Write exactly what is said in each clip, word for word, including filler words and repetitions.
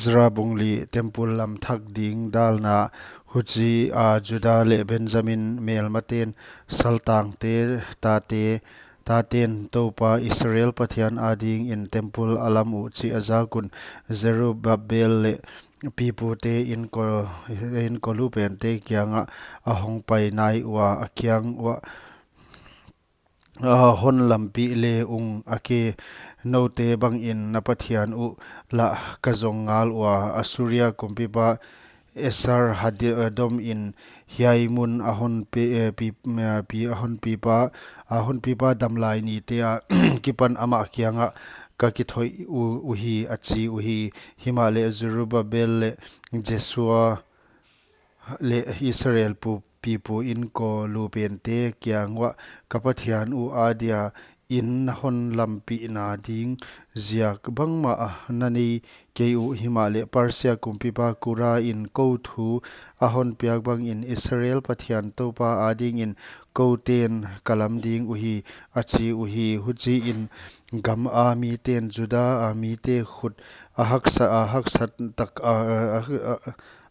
Ezra bung li. Temple lam thak ding dalna. Huchi a Juda leh Benjamin melmaten, saltangte, tate, taten Toupa Israel Pathian adingin temple a lam uh chih a zak un, Zerubbabel leh pipute, inko, inkolupente kiangah a hong pai nai ua, a kiang uah, a hon lampih le ung, a ke, noute bangin na Pathian uh lah ka zong ngal ua. Assuria kumpipa Esar-haddon in hiai mun a hon pe, eh, pi, eh, pi, a hon pipa, a hon pipa damlai nite akipan amah kiangah ka kithoih u-, uhi, a chi uhi. Himahleh Zerubbabel leh Jesua leh Israel pu, pipu, inkolupente kiang uah ka Pathian uh adia in na hon lampihna ding ziak bangmah na nei kei uh. Himahleh Persia kumpipa Kura in kou thu a hon piak bangin Israel Pathian Toupa adingin kou ten ka lam ding uhi, a chi uhi. Huchiin gam a miten Juda a mite khut a haksa, a haksat tak, a, a, a,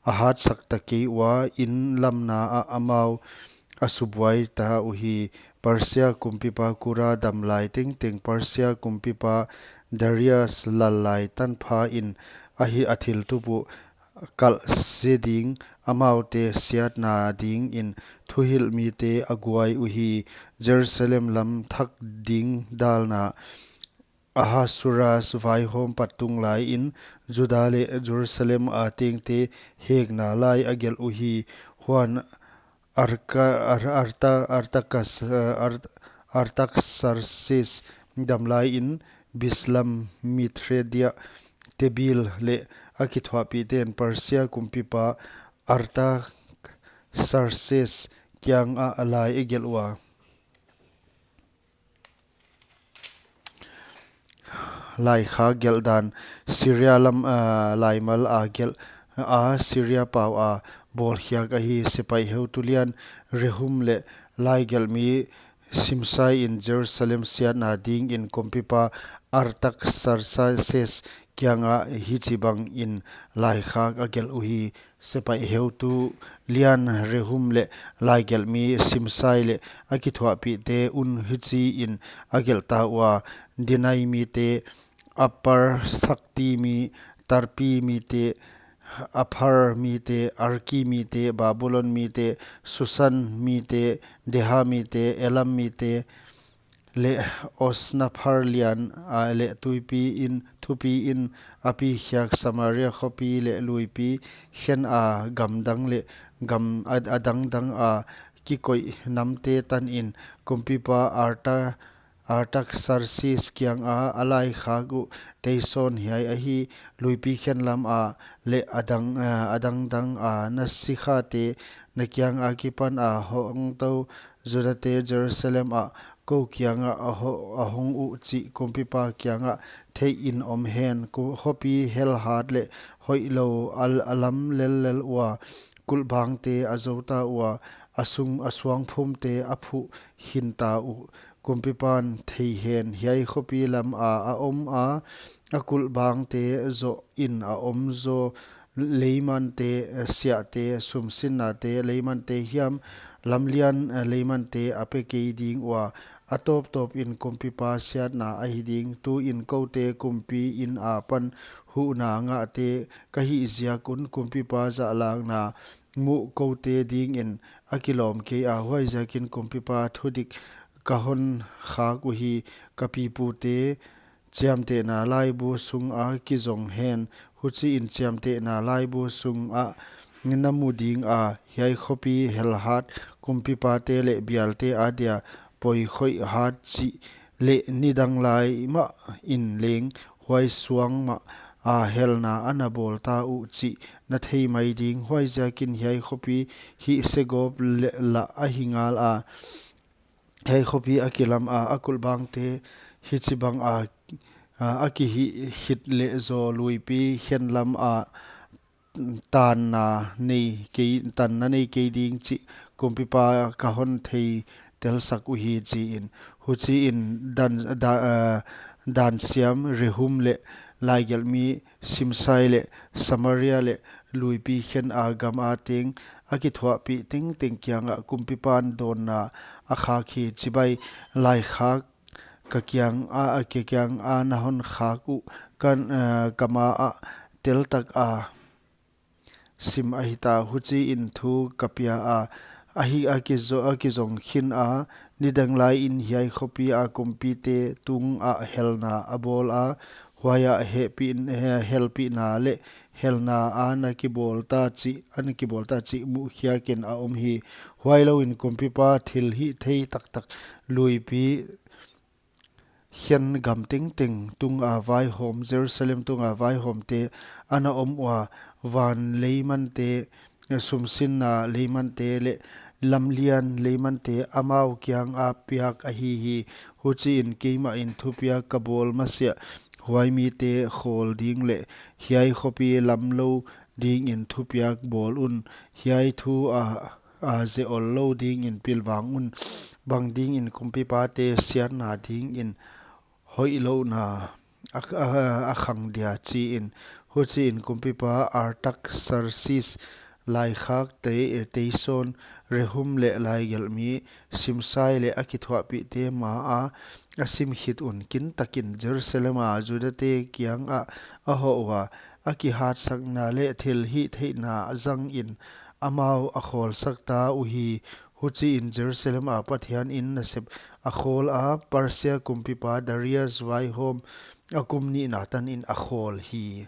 a hatsak ta kei ua, in lamna ah amau a subuai ta uhi. Persia kumpipa Kura damlai tengteng Persia kumpipa Darius lallai tanpha in ahi a thil tup uh kalh se ding, amaute siatna dingin thuhilh mite a guai uhi. Jerusalem lam thak ding dalna. Ahasuerus vaihawm pat tung laiin Juda leh Jerusalem a tengte hekna lai a gelh uhi. Huan Arka-, Ar-, Arta-, Artakas-, Ar-, Artaxerxes damlaiin Bislam, Mitredia, Tebil leh a kithuahpihten Persia kumpipa Artaxerxes kiangah a lai a gelh ua. Laikhak gelh dan. Syria lam, ah, laimal a gelh a, Syria pau a bawlkhiak ahi. Sepaih heutu lian Rehum leh laigelhmi Simsai in Jerusalem siatna dingin kumpipa Artaxerxes kiangah hichibangin laikhak a gelh uhi. Sepaih heutu lian Rehum leh laigelhmi Simsai leh a kithuahpihte un hichiin a gelh ta ua: Dinai mite, Arpakshad mi, Tarpi mite, Arpad mite, Arki mite, Babulon mite, Susan mite, Debir mite, Elam mite, leh Osnaphar lian a leh tuipi in, thupi in a pikhiak Samaria khopi leh luipi khen a gamdang leh gam a, a dangdang a kikoih namte tanin kumpipa Arta, Artaxerxes kianga a laikhak uh teisawn hiai ahi. Luipi khen lam a leh a dang, a dangdang a na sikhate na kiang akipan a hong tou Judate Jerusalem ah kou kiangah a ho-, a hong uh chih kumpipa kiangah theihin om hen. Ku-, khopi helhat leh hoihlou a, a lam lellel ua, kulhbangte a zou ta ua, a sung, a suangphumte a phuh khin ta uh. Kumpipan thei hen, hiai khopi lam a, a om a, a kulhbangte zoh in a om zaw, leimante, siahte, sumsinnate, leimante hiam, lamlian, eh, leimante a pe kei ding ua, a tawptawpin kumpipa siatna ahi ding. Tuin koute kumpi in apan huhna ngahte ka hih ziak un kumpipa zahlakna muh koute dingin a kilawm kei a, huaiziakin kumpipa thudik ka hon khak uhi. Ka pipute, chiamtehna laibu sunga kizong hen, huchiin chiamtehna laibu sungah na mu ding a, hiai khopi helhat kumpipate leh bialte adia poi khoih hat chih leh nidang lai mahin leng huai suang mah a helna ana bawl ta uh chih na thei mai ding. Huaiziakin hiai khopi hih segawp leh lah ahi ngal a, hiai khopi a kilam a, a kulhbangte hichibang a, a, a kihih khit leh zaw luipi khen lam a tanna nei kei, tanna nei kei ding chih kumpipa ka hon theitel sak uhi, chiin. Huchiin dan, da, a, dan siam Rehum leh laigelhmi Simsai leh Samaria leh luipi khen a gam a teng a kithuahpih tengteng kiangah kumpipa'n dawnna a khak hi. Chibai, laikhak ka kiang a, a ke kiang a na hon khak uh kan, eh, ka ma ah teltak a sim ahi ta, huchiin thu ka pia a, ahi a kizo-, a kizong khin a, nidang lai in hiai khopi a kumpite tungah helna a bawl a, huaiah hehpih-, he-, helpihna leh helna a na kibawl ta chih, a na kibawl ta chih muhkhiakin a om hi. Huailou in kumpipa thilhihthei taktak luipi khen gam tengteng tunga vaihawm, Jerusalem tunga vaihawmte ana om ua, van leimante, sumsinna leimante leh lamlian leimante amau kianga piak ahi hi. Huchiin keimahin thupiak ka bawl masiah huai mite khawl ding leh hiai khopi lamlou dingin thupiak bawl un, hiai thu a, a ze ol lou dingin pilvang un, bang dingin kumpipate siatna dingin hoihlouhna a, a, a khang dia chiin. Huchiin kumpipa Artaksersis, laikhak Te-, Teison, Rehum leh laigelhmi Simsai leh a kithuahpihte ma a, a sim khit un kintakin Jerusalem a Judate kiangah a hoh ua, a kihatsakna leh thilhihtheihna zangin amau a khawlsak ta uhi. Huchiin Jerusalem a Pathian in nasep a khawl a, Persia kumpipa Darius vaihawm a kum nihna tanin a khawl hi.